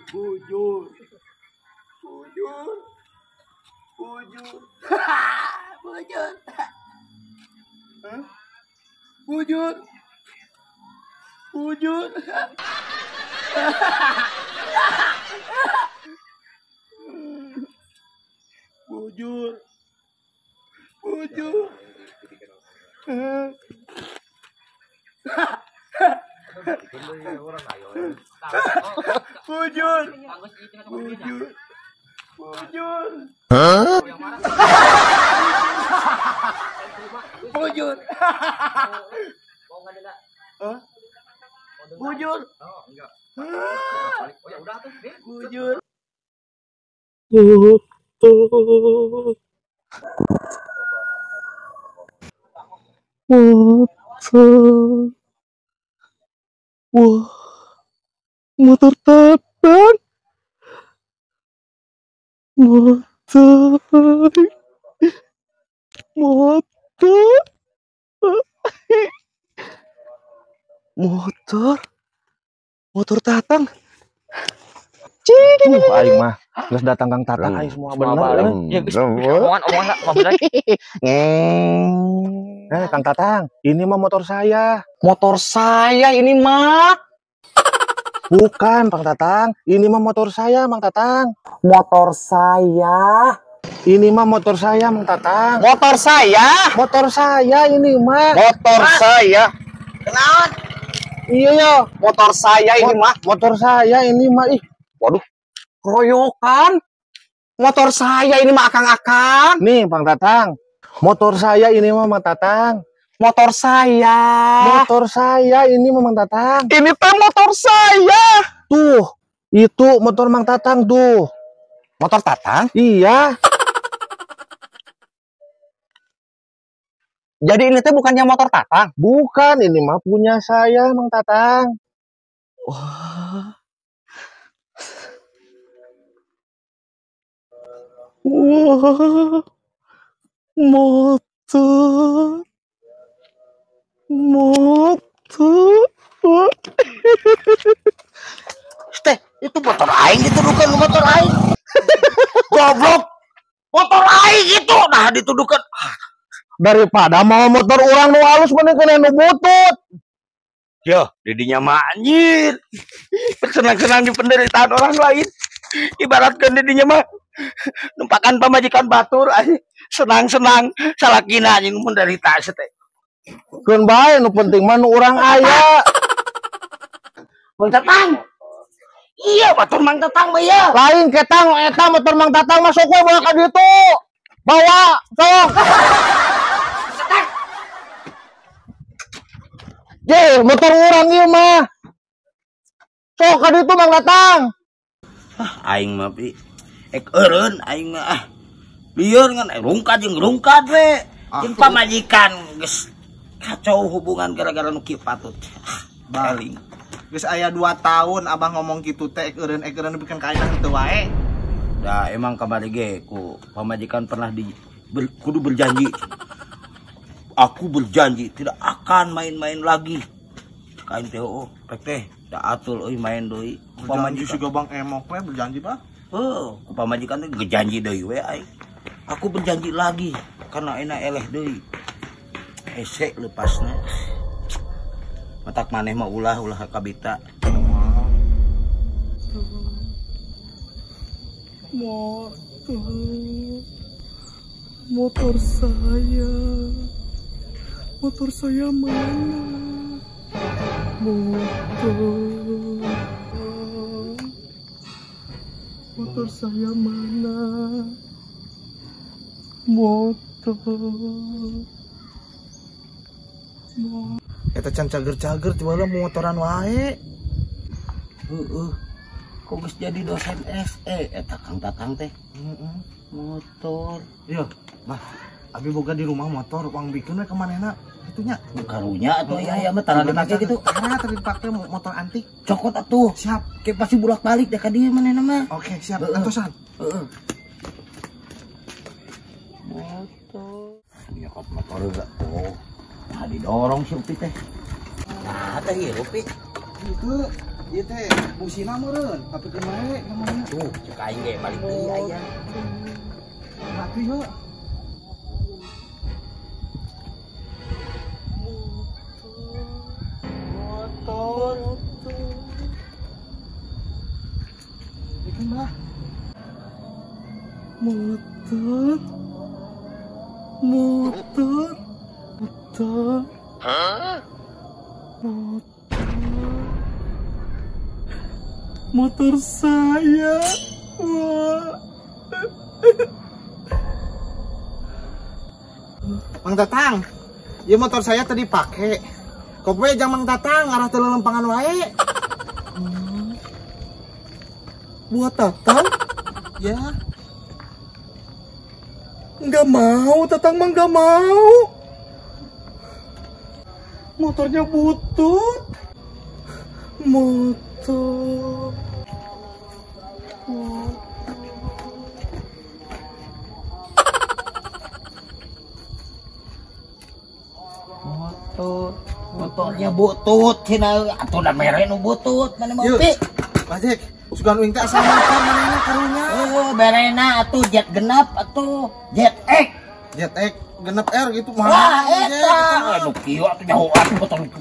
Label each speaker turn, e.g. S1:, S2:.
S1: Bujur. Bujur. Bujur. Bujur. Hah? Bujur. Bujur. Bujur. Bujur. Bujur. Bujur. Bujur. Hah? Bujur. Hah? Bujur. Bujur.
S2: Motor. Wah, motor Tatang. Motor. Motor. Motor. Motor Tatang.
S3: Aing mah geus datang Kang Tatang aing semua bener.
S4: Ya geus omongan omongan.
S3: Kang Tatang, ini mah motor saya.
S2: Motor saya ini mah.
S3: Bukan, Kang Tatang. Ini mah motor saya, Mang Tatang.
S2: Motor saya.
S3: Ini mah motor saya, Mang Tatang.
S2: Motor saya.
S3: Motor saya ini mah.
S2: Motor saya.
S1: Kenaon?
S3: Iya ya,
S2: motor saya ini mah.
S3: Motor saya ini mah. Ih, waduh,
S2: royokan. Motor saya ini mah akang-akang.
S3: Nih, Bang Tatang. Motor saya ini mah Mang Tatang.
S2: Motor saya.
S3: Motor saya ini mah Mang Tatang.
S2: Ini teh motor saya.
S3: Tuh, itu motor Mang Tatang tuh.
S2: Motor Tatang?
S3: Iya.
S2: Jadi ini teh bukannya motor Tatang?
S3: Bukan, ini mah punya saya Mang Tatang.
S2: Wah. Wah. Motor. Motor.
S1: Teh, itu motor aing dituduhkan motor aing. Goblok. Motor aing itu nah dituduhkan.
S3: Daripada mau motor orang nu halus mending kena nu butut.
S1: Yo, didinya mah anjir. Bersenang-senang di penderitaan orang lain. Ibaratkan didinya mah numpakan pamajikan batur anjing. Senang-senang salakina anjing menderita teh.
S3: Keun bae nu penting mah nu urang aya.
S1: Mang Tatang. Iya, motor Mang Tatang mah ya.
S3: Lain ketang eta motor Mang Tatang masuk we bawa ka ditu. Bawa, sok. Je, motor urang ieu mah. Sok ka ditu Mang Tatang.
S1: Ah, aing mah pi. Ek eureun aing mah ah. Lieur ngan rungkad jeung rungkad we. Jeung pamajikan geus kacau hubungan gara-gara nu kieu patut. Baling.
S5: Geus aya 2 tahun abah ngomong kitu teh ek eureun bikin ka aing teu wae.
S1: Da emang kamari ge ku pamajikan pernah kudu berjanji. Aku berjanji tidak akan main-main lagi. Kain teh oh, pek teh da atul euy main deui.
S5: Pamajikan juga Bang Emok we berjanji, Pak.
S1: Heuh, ku pamajikan teh gejanji deui we aing. Aku berjanji lagi karena enak eleh deui. Hese lepasna. Matak maneh mah ulah kabita.
S2: Motor saya. Motor saya mana? Motor. Motor saya mana? Motor.
S5: Eta can cager-cager tiba-tiba motoran wae.
S1: Heeh. Kok geus jadi dosen SE eta Kang Tatang teh. Heeh. Motor.
S5: Iya, Mah. Abi boga di rumah motor, uang bikin we ka manehna kitu nya.
S1: Karunya atuh aya mah tara dipake gitu.
S5: Tara dipake motor antik.
S1: Cokot atuh.
S5: Siap.
S1: Ke pasti bolak-balik dah ka dieu manehna mah.
S5: Oke, siap. Antosan.
S1: Heeh. Motor. Nyokot motor enggak. Oh. Nah, didorong si Upi teh. Nah, teh ieu Upi.
S5: Itu. Ieu teh busina meureun, tapi kumaha namanya?
S1: Tuh, cek aing ge balik deui aya.
S5: Atuh yeuh.
S1: Motor.
S5: Ieu mah.
S2: Motor. Motor. Motor. Hah? Motor. Motor saya. Wah.
S5: Mang Tatang, ya motor saya tadi pakai. Kok we jang Mang Tatang arah teu lelempangan wae.
S2: Buat Tatang?
S5: Ya.
S2: Nggak mau, Tatang mah nggak mau. Motornya butut. Motor.
S1: Motor. Motornya butut cenah atuh da mere nu butut mana mau pi.
S5: Bajek, sugan uing teh asal motor manehna karunya.
S1: Oh, berena atuh jet genap atuh jet X.
S5: Jet X genep R gitu mah.
S1: Wah, eta. Anu kieu atuh nyaho atuh motor itu.